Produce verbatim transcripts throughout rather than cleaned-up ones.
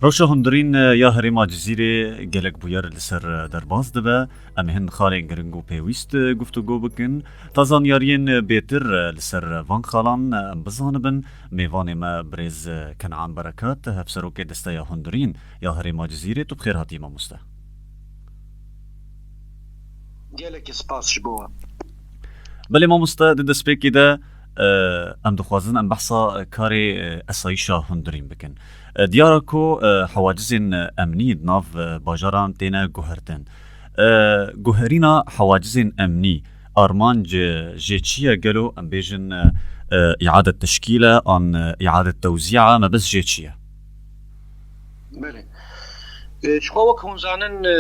Rewşa hundirîn ya herêma Cizîrê gelek bûyer li ser derbas dibe. Em ê hin xalên giring û pêwîst guftûgo bikin. Ta zanyariyên bêtir li ser van xalan em bizanibin, mêvanê me birêz Kenan Berekat, hevserokê Desteya Hundirîn ya herêma Cizîrê. Tu bi xêr hatî mamoste. Gelekî spas ji bo we. Belê mamoste, di destpêkê de, e, em dixwazin em behsa karê, e, esayîşa hundirîn bikin. E, diyar e ku, e, hewacizên emnî di nav, e, bajaran têne guhertin. E, guherîna hewacizên emnî armanc, e, jê çi ye? Gelo em bêjin, e, e, îadet teşkîl e an, e, îadet tewzî e, mebest jê çi ye? Belê. E, ji xwe wek hûn zanin, e,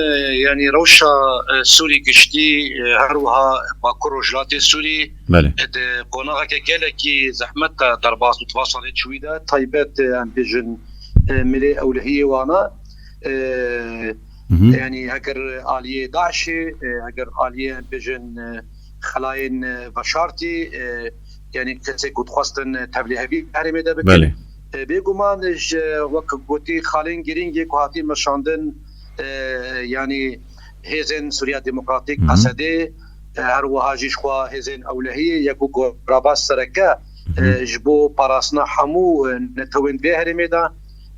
yanî rewşa, e, Sûrî giştî, e, her wiha Bakur Rojhilatê Sûrî, Belê. e, di qonaxeke gelekî zehmet de derbas bû di van salê çûyî de, taybet, e, em bêjin, e, milê ewlehiyê wana, e, Hı hı. yanî heger aliyê DAIŞê, e, heger aliyê em bêjin, e, xelayên, e, veşartî, e, yanî kesê ku dixwestin, e, tevlîhevî herêmê de bikin. Belê. E, bêguman ji, wek gotî, xalên girîngê ku hatî meşandin, e, yanî hêzên Sûriya Demokratîk, Hı hı. P S D, e, her wiha jî ji xwe hêzên ewlehiyê ye ku gorabas sereke, Hı hı. e, ji bo parastina hemû, e, netewên vê herêmê de,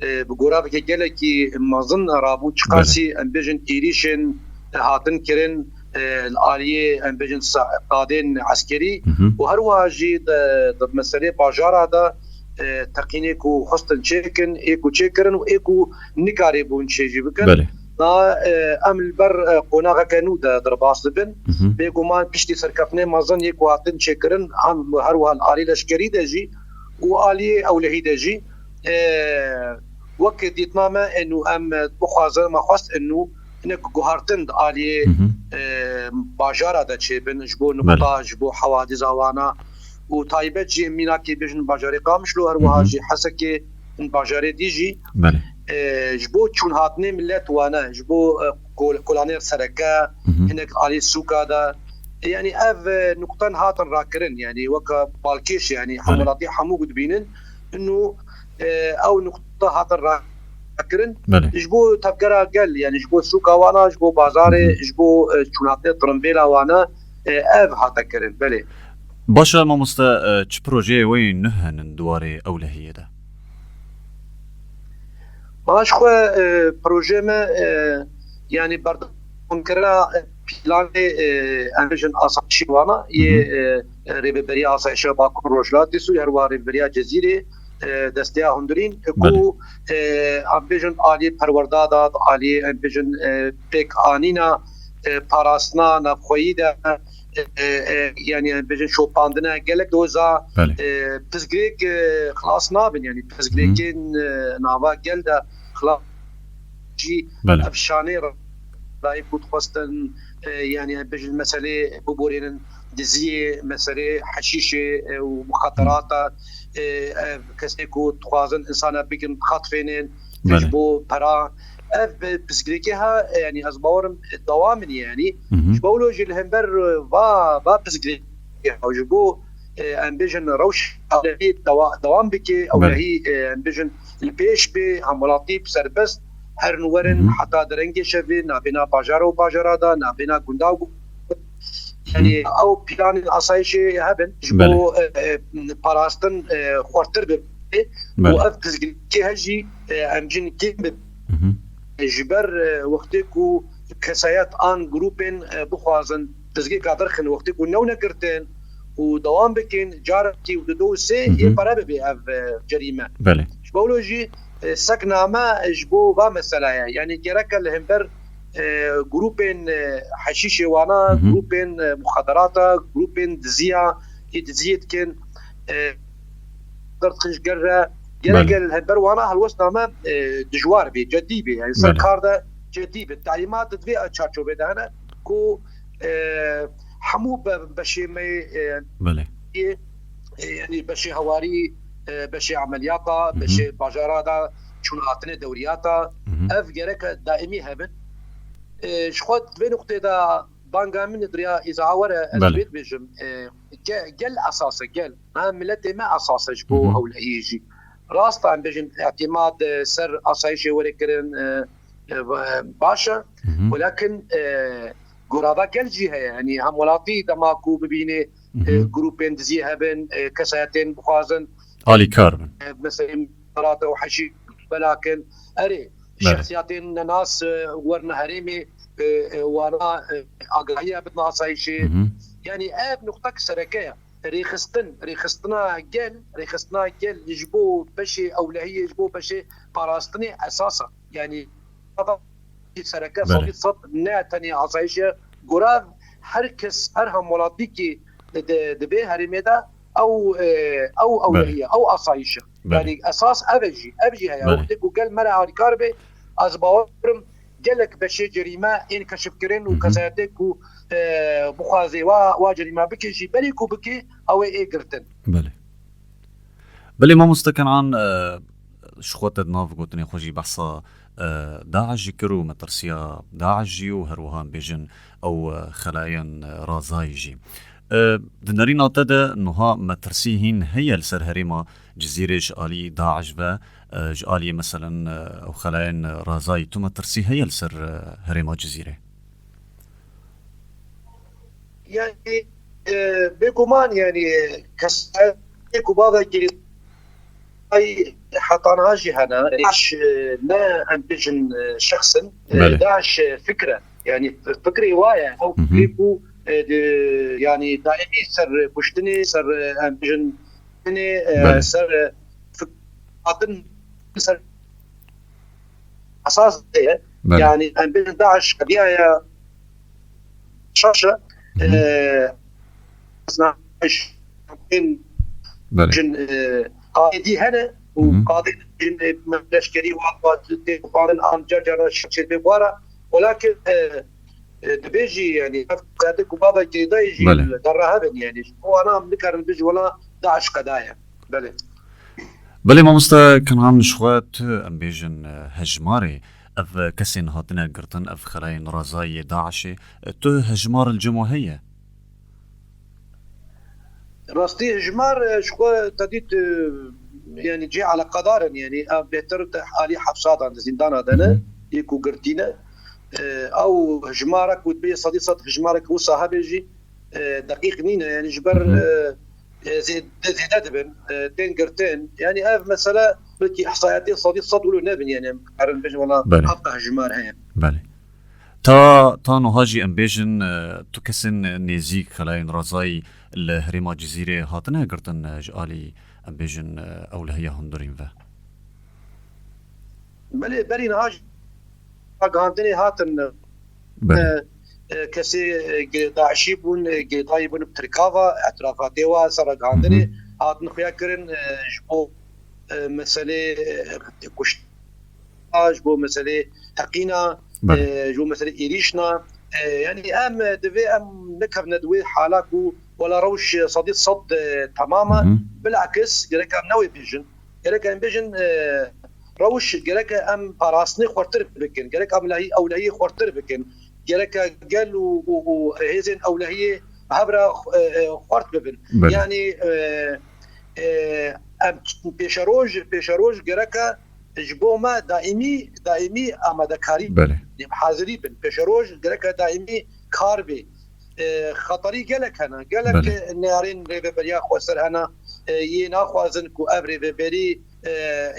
e, bi goravekê gelekî mezin rabû, Belê. çiqasî em bêjin êrîşên, e, hatin kirin, e, li aliyê, em bêjin, sa-, qadên eskerî Hı hı. û her wiha jî di, di meselê bajara de, e, teqînê ku xwestin çêkin, ê ku çêkirin û ê ku nikarîbûn çê jî bikin. Belê. Na, e, em li ber, e, qonaxeke nû de derbas dibin. Hı hı. Bêguman piştî serkeftinê mezin yê ku hatin çêkirin, hem her wiha li alî leşkerî de jî û aliyê ewlehî de jî, e, wek dîtina me, ênû em, e, bixwazin, me xwest ênû hinek guhartin di aliyê, Hı hı. e, bajara de çêbin, ji bo Belê. nukta, ji bo hewadîza wana û taybet jî em mînakê bêjin bajarê Qamişlo, her Hı wiha hı. jî Hesekê, hin bajarê dî jî, Belê. e, ji bo çûnhatinê milet wane, ji bo, e, kol-, kolanê sereke, Hı hı. hinek alî sûka de. E, yanî ev, e, nukten hatin rakirin, yanî weke balkêş, yanî Belê. hem welatî hemû ku dibînin, inu, e, ew nukta hatin rakirin. Belê. Ji bo tevgera gel, yanî ji bo sûka wana, ji bo bazarê, Hı hı. ji bo, e, çûnhatinê tirimbêla wana, e, ev hate kirin. Belê. Baş e, mamoste, e, çi projeyê we yên nû henin di warê ewlehiyê de? Ma ji xwe, e, projeyê me, e, yanî berdewamkirina, e, planê, e, em bêjin asayişê wana, yê, Hı hı. e, Rêveberiya Asayişa Bakur Rojhilatê Sûrî, her wiha Rêveberiya Cezîrê, e, Desteya Hundirîn, e, ku, Belê. e, em bêjin aliyê perwerda de, aliyê, em bêjin, e, pêkanîna, e, parastina navxweyî de, e, e, yanî em bêjin şopandine gelek doza, Belê. e, pirsgirêk, e, xilas nabin, yanî Hı hı. pirsgirêkên, e, nava gel de xilas jî Belê. ev şanê re-, rayê ku dixwestin, e, yanî em bêjin meselê biborînin diziyê, meselê heşîşê, e, û Hı. muxaderata, e, ev kesê ku dixwazin insana bikin, dixatfênin, Belê. ji bo pera. Ev, e, pirsgirêkê ha, e, yanî ez bawerim, e, dewam in, yanî Hı hı. ji bo wilo jî li hember, e, va, va pirsgirêkê ha, ji bo, e, em bêjin rewş ewlehî dewa-, dewam bike, Belê. ewlehî, e, em bêjin li pêş bê, hemwelatî bi serbest herin û werin Hı hı. heta derengê şevê, nabêna bajara û bajara de, nabêna gunda û gu-, Hı. yanî ew planên asayişê hebin, ji Belê. bo, e, e, parastin, e, xurtir bibe û Belê. ev pirsgirêkê he jî, e, em jin kêm bibe. Hı hı. Ji ber, e, wextê ku kesayet an grûpên, e, bixwazin pirsgirêka derxin, wextê ku new negirtin û dewam bikin, carekî û di do û sê Hı hı. yê pere bibe ev, e, cerîme. Belê. Ji bo wilo jî, e, sekna me ji bo va mesela ye. Yanî gereke li hember, e, grûpên, e, heşîşê wana, Hı hı. grûpên, e, muxaderata, grûpên diziya, yê diziyê dikin, e, derdixin ji ger re, gereke Belê. li hember wana helwesna me, e, dijwar bê, cedî bê. Yanî ser Belê. kar de cedî bê. Talîmat di vê çarçovê de hene ku, e, hemû be-, beşê me, e, Belê. yê, e, yanî beşê hewarî, e, beşê emeliyata, Hı hı. beşê bajara da çûn hatinê dewriyata, Hı hı. ev gereke daîmî hebin. E, ji xwe di vê nuqtê de banga min di riya îzaha were, ez Belê. vê dibêjim, e, ge-, gel esas e, gel. Ha, miletê me esas e ji bo Hı hı. hewlehiyê jî. Rast e, em bêjin îtîmad, e, ser asayişê were kirin, e, e, baş e. Hı hı. Welakin, e, gorava gel jî heye. Yanî hemwelatî dema ku bibîne, Hı hı. e, grûpên dizî hebin, e, kesayetên bixwazin, Alîkar bin. e, mesela, û heşî belakin. Erê, Belê. şexsiyetên nenas, e, werine herêmê, e, e, wana, e, agahiya bidin asayişê. Hı hı. Yanî ev nuqtek sereke ye. Rêxistin, rêxistina gel, rêxistina gel ji bo beşê ewlehiyê, ji bo beşê parastinê esas e. Yanî sereke Belê. sedî sed ne tenê asayişê, gorev her kes, her hemwelatîkî di, di, di vê herêmê de ew, e, ew Belê. ewlehiye, ew asayişe. Belê. Yanî esas ev e jî, ev jî heye. Belê. Wextê ku gel me re alîkar be, ez bawer im gelek beşê cerîme ên keşifkirin û Hı hı. kesayetê ku, e, bixwaze wa, wa cerîme bike jî, berî ku bike, ew ê, ê girtin. Belê. Belê mamoste Kenan, e, ji xwe te di nav gotinê xwe jî behsa, e, DAIŞ jî kir û metirsiya DAIŞ jî û her wiha em bêjin ew, e, xelayên, e, razayî jî. E, di nerîna te de niha metirsî hîn heye li ser herêma Cizîrê ji alî DAIŞ ve, e, ji alî meselen, e, ew xelayên razayî tu metirsî heye li ser, e, herêma Cizîrê? Yani, e, bêguman yani, kesayê ku bavekî ay heta niha jî hene, DAIŞ, e, ne em bêjin, e, şexsin, e, Belê. DAIŞ, e, fikre. Yani, fikrê wa ye, ew Hı hı. fikrê ku, e, di, yani, daîmî ser kuştinê, ser, e, em bêjin, e, Belê. ser, e, fik-, hatin, ser esas ye. Belê. Yani, em bêjin DAIŞ qediyaye şaş e. Hı hı. E, Belê. jin, e, qaîdî hene û Hı hı. qadê jin, e, leşkerî wa, wa tê xwarin an car caran şaşê bê wara. Welakin, e, e, dibêjî, yani, ev qede ku bavekî dayê jî Belê. derre hebin, yani. Ji bo wana em nikarin bêjin wela DAIŞ qedaye. Belê. Belê mamoste Kenan, ji xwe tu em bêjin, e, hejmarê ev kesên hatine girtin, ev xelayên razayê DAIŞê, e, tu hejmar li cem we heye? Rastî hejmar, e, ji xwe te dît, e, yani cê eleqedar in, yani ev bêhtir te alî hefsadan di zîndana de ne, Hı hı. yê ku girtî ne. E, ew hejmarek ku dibê sedî sed hejmarek wisa hebe jî, e, deqîq nîne, yani ji ber, Hı hı. e, e, zê-, zêde dibin, e, tên girtin. Yani ev mesele belkî ihsayetê sedî sed wilo nebin, yani em karin bêjin wela Belê. hevdeh hejmar heye. Belê. Ta, ta niha jî em bêjin, e, tu kesên nêzîk xelayên razayî li herêma Cizîrê hatine girtin, e, ji alî em bêjin, e, ewlehiya hundirîn ve? Belê, berî niha jî ragihandinê hatin, Belê. e, e, kesê, e, gi-, DAIŞî bûn, e, girêdayî bûn bi Tirka ve, etrafatê ve ser ragihandinê Hı hı. hatin xuya kirin, e, ji bo, e, meselê, e, kuşt-, ji bo meselê teqîna, Belê. e, ji bo meselê êrîşna. E, yani em, e, divê em nekevne di wê hala ku wela rewş sedî sed, e, temam e. Hı hı. Bilakis gerek em ne wê bêjin. Gerek em bêjin, e, rewş gerek em parastinê xurtir bikin. Gerek em lehî-, ewlehiyê xurtir bikin. Gerek gel û, û, û hêzên ewlehiyê bi hev re, e, e, xurt bibin. Belê. Yani, e, e, em pêşeroj, pêşeroj gereke ji bo me daîmî, daîmî amadekarî Belê. bin, hazirî bin. Pêşeroj gereke daîmî kar bê. E, xeterî gelek hene. Gelek Belê. neyarên rêveberiya xweser hene. E, yê naxwazin ku ev rêveberî, e,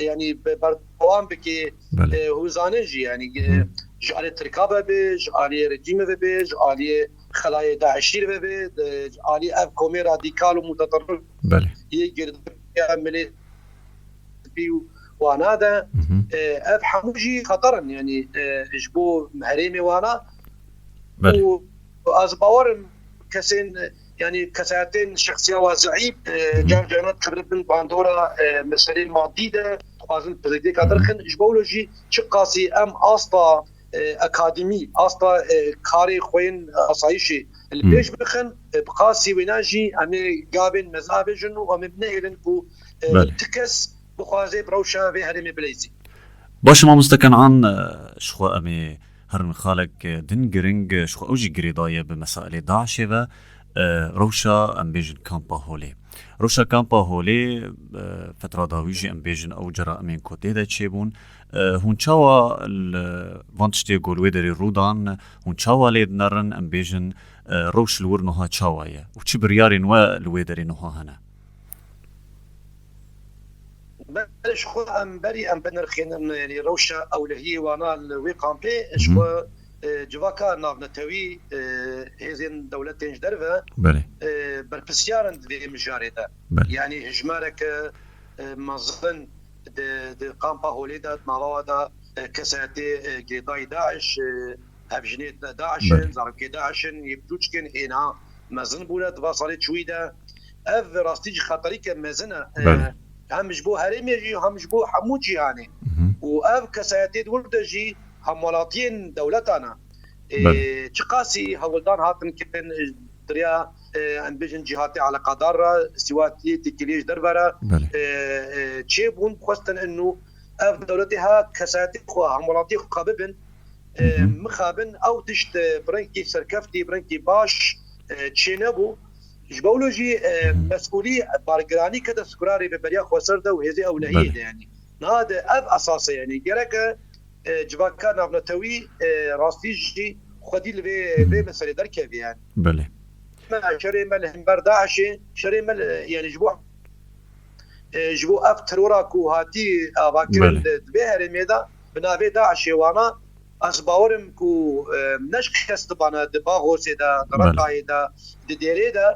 yanî bi-, berdewam bike. Belê. E, hûn zanin jî, yanî, e, Hı. ji alî Tirka ve bê, ji alî rejîmê ve bê, ji alî xelayê DAIŞî ve bê, de, ji alî ev komê radîkal û muteterrif Belê. yê girdiya milê spî û wana de, Hı hı. e, ev hemû jî xeter in, yanî, e, ji bo herêmê wana. Belê. Û ez bawer im kesên, yanî kesayetên şexsiya wa zeîf, e, Hı hı. car caran dikevin bin bandora, e, meselê madî de, dixwazin pirsgirêka Hı hı. derxin. Ji bo wilo jî çiqasî em asta, e, akademî, asta, e, karê xwe yên asayişê li Hı. pêş bixin, e, bi qasî wêna jî em ê gavên mezin avêjin û em ê nehêlin ku, e, Belê. ti kes bixwaze bi rewşa vê herêmê bileyzî. Baş e, mamoste Kenan, e, ji xwe em ê herin xalek, e, din giring, e, ji xwe ew jî girêdaye bi mesailê DAIŞê ve, e, rewşa em bêjin kampa Holê. Rewşa kampa Holê, e, fetra dawî jî em bêjin ew ceramên ku tê de çêbûn. E, hûn çawa li van tiştê ku li wê derê rû dan, hûn çawa lê dinerin, em bêjin, e, rewş li wir niha çawa ye û çi biryarên we li wê derê niha hene? Belê ji xwe em berî em binirxînin, yanî rewşa ewlehiyê wana li wê kampê, ji Mhm. xwe, e, civaka navnetewî, e, hêzên dewletên ji derve, Belê. e, berpirsiyar in di vê mijarê de. Belê. Yanî hejmareke, e, mezin di, di kampa Holê de, di nava de, e, kesayetê, e, girêdayî DAIŞ, e, hevjinê DAIŞ in, Belê. zarokê DAIŞ in, yê biçûçik in, êna mezin bûne di va salê çûyî de. Ev rastî jî xeterîke mezin e. E, Belê. hem ji bo herêmê jî, hem ji bo hemû cîhanê. Mhm. Û ev kesayetê di wir de jî hemwelatiyên dewletan e. E, Belê. Çiqasî hewldan hatin kirin, e, di riya, e, em bêjin cîhatê eleqedar re, sîwatiyê têkiliyê ji derve re, Belê. e, e, çêbûn, xwestin inu ev dewletê ha kesayetê xwe, hemwelatiyê xwe bibin, e, Mhm. mixabin ew tişt, e, bi rengkî serkeftî, bi rengkî baş, e, çênebû. Ji bo wilo jî, e, Mhm. mesûlî, bargiranî kete sukura rêveberiya xweser de û hêzê ewlehiyê Belê. de, yanî. Niha de ev esas e, yanî gereke, e, civaka navnetewî, e, rastî jî xwedî li vê, Mhm. vê meselê derkevî, yanî. Belê. Me şerê me li hember DAIŞê, şerê me li, yanî ji bo, e, ji bo ev terora ku hatî avakirin Belê. di, di vê herêmê de, bi navê DAIŞê wana, ez bawerim ku, e, ne ji kes dibane di Baxosê de, di Belê. Reqayê de, di Dêrê de,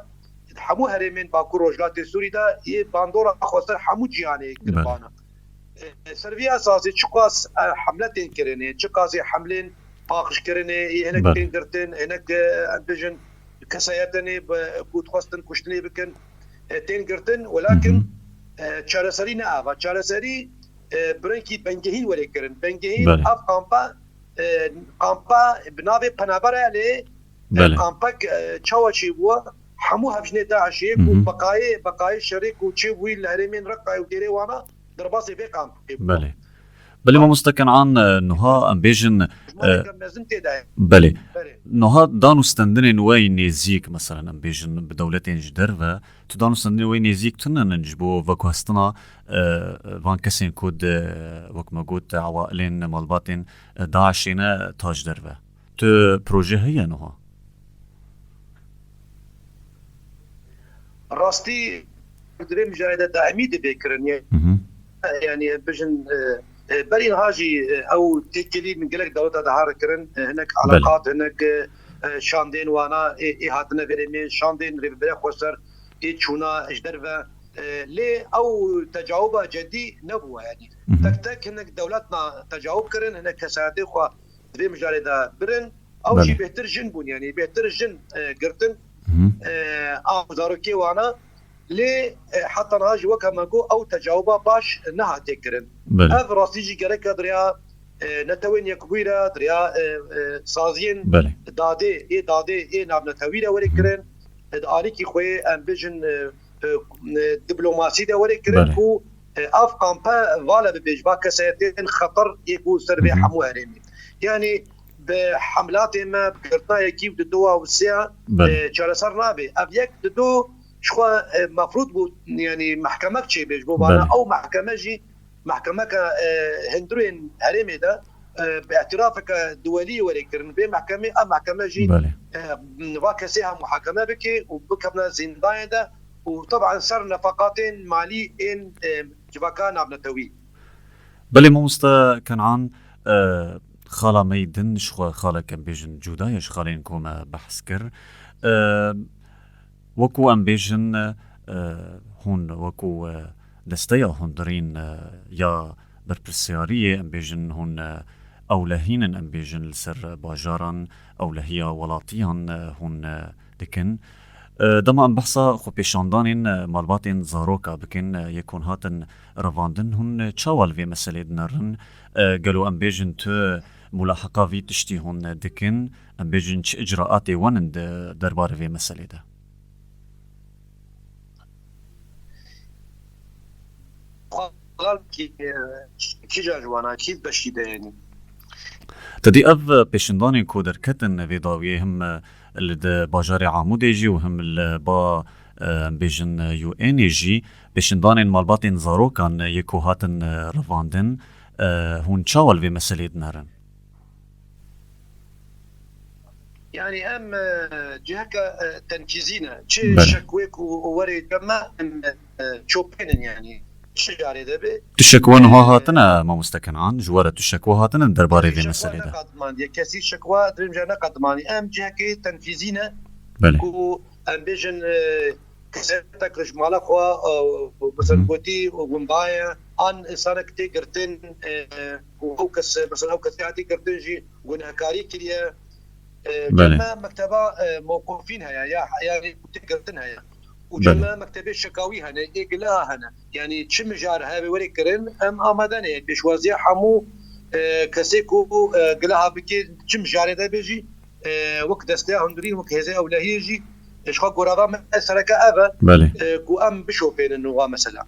di hemû herêmên Bakur Rojhilatê Sûrî de yê bandora xweser hemû cîhanê Belê. kiribane. E, ser vî esasê çiqas, e, hemle tên kirinê, çiqasê hemlên paqijkirinê, yê hinek Belê. tên girtin, hinek, e, em bêjin kesayetenê bi, ku dixwestin kuştinê bikin, e, tên girtin, welakin, Mhm. e, çareserî ne ava. Çareserî, e, bi rengkî bengehîn were kirin. Bengehîn Belê. ev kampa, e, kampa bi navê penabere lê, e, Belê. kampek, e, çawa çêbûye? Hemû hevjinê DAIŞê ku Mhm. beqayê, beqayê şerê ku çêbûyî li herêmên Reqayê û Dêrê Wana derbasê vê kampê bûye. Belê. Belê mamoste Kenan, e, niha em bêjin, Hejmareke e, mezin tê de ye. Belê. Belê. Niha dan û stendinên we yî nêzîk, meselen em bêjin bi dewletên ji derve, tu dan û stendinên we yî nêzîk tune ne ji bo veguhestina, e, van kesên ku di, wek me got, ewailên malbatên, e, DAIŞê ne ta ji derve. Tu proje heye niha? Rastî di vê mijarê de daîmî dibê kirin. Ye-, Mhm. yanî bijin, e, e, berî niha jî, e, ew têkilî min gelek dewleta de har kirin, e, hinek Belê. eleqat, hinek, e, e, şandên wana, ê, ê hatine verê me, şandên rêveberiya xweser, ê çûna ji derve. E, lê ew tecawuba cedî nebû, yanî Mhm. tek tek hinek dewletna tecawub kirin, hinek kesayetê xwe di vê mijarê de birin. Ew jî Belê. bêhtir jin bûn, yanî bêhtir jin, e, girtin. Mhm. E, a zarokê wana. Lê, e, heta niha jî weke me got, ew tecawuba baş nehatiye kirin. Belê. Ev rastî jî gereke di riya, e, Netewên Yekbûyî re, di riya, e, e, saziyên Belê. dadê, ê dadê, ê navnetewî re were Mhm. kirin. E, di alîkî xwe yê, em bêjin, e, e, e, diplomasî de were kirin Belê. ku, e, ev kampe vala bibe ji va kesayetên xeter yê ku ser vê Mhm. hemû herêmê. Yanî bi hemlatê me, bi girtina yekî û di dowa û sêya, Belê. e, çareser nabe. Ev yek di do ji xwe, e, mefrûd bû, yanî mehkemek çêbe ji bo vana Belê. ew mehkeme jî mehkemeke, e, hundirên herêmê de, e, bi îtirafeke duwelî were kirin. Vê mehkemê, ev mehkeme jî, Belê. e, va kesê ha muhakeme bike û bikevne zîndanê de û teban ser nefaqatên malî ên, e, civaka navnetewî. Belê mamoste Kenan, e, xala me yî din ji xwe xaleke em bêjin cuda ye ji xalên ku me behs kir. E, Wekû em bêjin, e, hûn wekû, e, desteya hundirîn, e, ya berpirsyariyê, em bêjin hûn, e, ewlehîn in, em bêjin li ser bajaran ewlehiya welatiyan, e, hûn, e, dikin. E, dema em behsa xwepêşandanên, e, malbatên zaroka bikin, e, yê ku hûn hatin revandin, hûn, e, çawa li vê meselê dinerin? E, gelo em bêjin tu mulaheqa vî tiştî hûn, e, dikin? Em bêjin çi icraatê wan in di derbarê vê meselê de? Xwe kî, kîja ji wana, kî beşî de, yanî? Tedî ev pêşindanên ku derketin vê dawiyê him li di bajarê Amûdê jî û him li ba e, em bêjin, e, U N'ê jî pêşindanên malbatên zarokan, e, yê ku hatin, e, revandin, e, hûn çawa li vê meselê dinerin? Yani em, e, ciheka, e, tenkîzî ne. Çi Belê. şekwêk û, û werê cem me em, e, çopênin yani. Çi carê de be. Tu şekwa niha E, hatine, mamoste Kenan, ji we re tu şekwa hatine derbarê vê Şekwa meselê de? neqedimandiye. Kesî şekwa dirêmca neqedimanî. Em cihekê tenkîzî ne. Belê. Ku em bêjin, e, kesetek ji mala xwe, e, mesela Hı. gotî windaye, an insanek tê girtin, e, û ew kes, mesela ew kesê hatî girtin jî gunehekarî kiriye. E, Belê. cem me mekteba, e, mewqufîn heye, ya, yani tê girtin heye. Û Belê. cem me mektebê şekawî hene, ê gila hene. Yani çi mijar hebe were kirin, em amade ne. Pêşwaziya hemû, e, kesê ku, e, gila ha bike, çi mijarê de be jî, e, wek desteya hundirîn, wek hêzê ewlehiyê jî, e, ji xwe gorava me sereke ev e, Belê. e, ku em bişopênin nû wa mesela.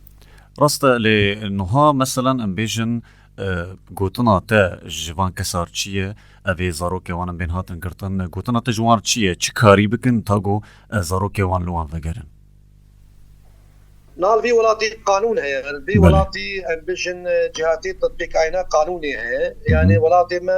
Rast e, lê niha, meselan, em bêjin, e, gotina te ji van kesar çi ye? Ev ê zarokê wan in bên hatin girtin. Gotina te ji wan çi ye? Çi karî bikin ta ku, e, zarokê wan li wan vegerin? Nal vî welatî qanûn heye. Vî Belê. welatî, em bêjin, e, cihatê tetbîkayîna qanûnê heye. Hı hı. Yani welatê me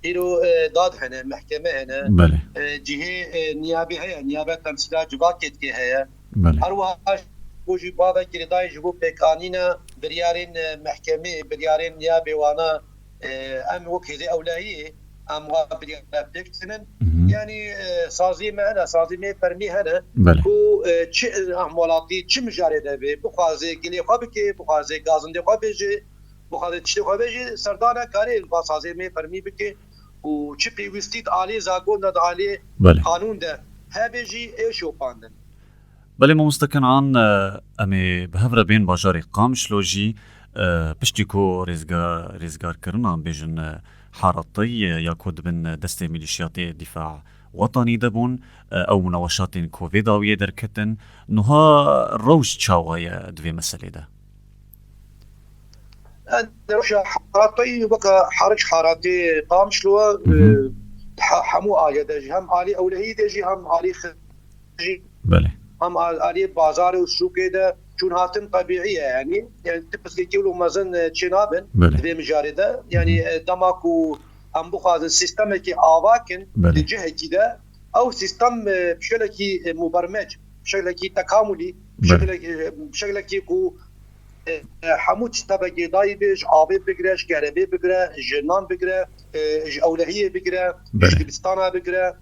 îro, e, dad hene, mehkeme hene. Belê. E, cihê, e, niyabê heye, niyabe temsîla civakê dike heye. Belê. Her wiha ku jî bavek girêdayî ji bo pêkanîna biryarên, e, mehkemê, biryarên niyabê wana, e, em wek hêzê ewlehiyê, em wa biryara pêk tînin. Hı hı. Yani, e, saziyê me hene, saziyê me fermî hene. Belê. Ku, e, çi, e, em welatî, çi mijarê de be, bixwaze gilê xwe bike, bixwaze gazindê xwe bêje, bixwaze tiştê xwe bêje, serdana karê va saziyê me fermî bike û çi pêwîstî di alî zakon de, di alî Belê. qanûn de hebe jî ê şopandin. Belê mamoste Kenan, e, em ê bi hev re bên bajarê Qamişlo jî, e, piştî ku rêzga-, rêzgarkirina, em bêjin, e, Haratî, e, ya ku dibin destê mîlîşiyatê Dîfa Wetanî de bûn, e, ew munaweşatên ku vê dawiyê derketin, niha rewş çawa ye di vê meselê de? Rewşa Haratî weke hariç Haratê Qamişlo, Hı hı. e, he-, hemû aliyê de jî, hem alî ewlehî de jî, hem alî xi-, jî, Belê. hem al-, alî bazarê û sûkê de çûn hatin tebîî ye, yani. Yani, tu pirsgirêkî wilo mezin, e, çê nabin Belê. di vê mijarê de. Yani, Hı hı. e, dema ku em bixwazin sîstemekê ava kin Belê. di cihekî de, ew sîstem, e, bi şeklekî, e, mubermec, bi şeklekî tekamulî, bi Belê. şeklekî, e, bi şeklekî ku, e, e, hemû tişta girêdayî be, ji avê bigire, ji keremê bigire, ji nan bigire, e, ji ewlehiyê bigire, Belê. ji dibistana bigire,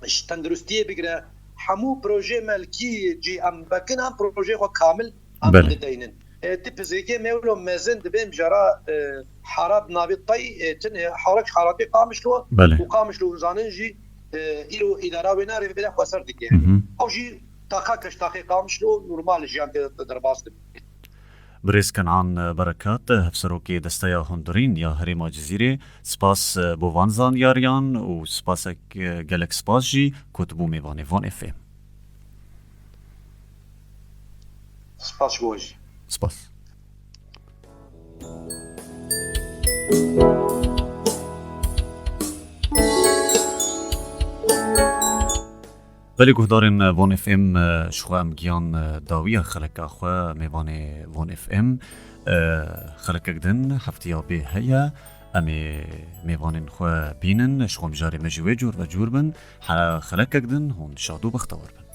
ji tenduristiyê bigire. Hemû projeyê me li kî cî em vekin, em projeyê xwe kamil em Belê. dideynin. E, tu pirsgirêkê me wilo mezin dibê mijara, e, Hara bi navê Tay, e, tune Harak Haratê Qamişlo Belê. û Qamişlo hûn zanin jî, e, îro îdara wê nerê vê xweser dike. Hı hı. Ew jî taxa keştaxê Qamişlo normal jiyan tê de derbas dibe. Birêz Kenan Berekat, Hevserokê Desteya Hundirîn ya Herêma Cizîrê, spas, e, bo van zanyariyan û spasek, e, gelek spas jî ku tu bû mêvanê Van F M. Spas ji bo we jî. Spas. Belê guhdarên Von F M, ji xwe em giyan dawiya xeleka xwe mêvanê Von F M. Xelekek din heftiya bê heye. Em ê mêvanên xwe bînin, ji xwe mijarê me jî wê cûr ve cûr bin. He, xelekek din hûn şad û bextewar bin.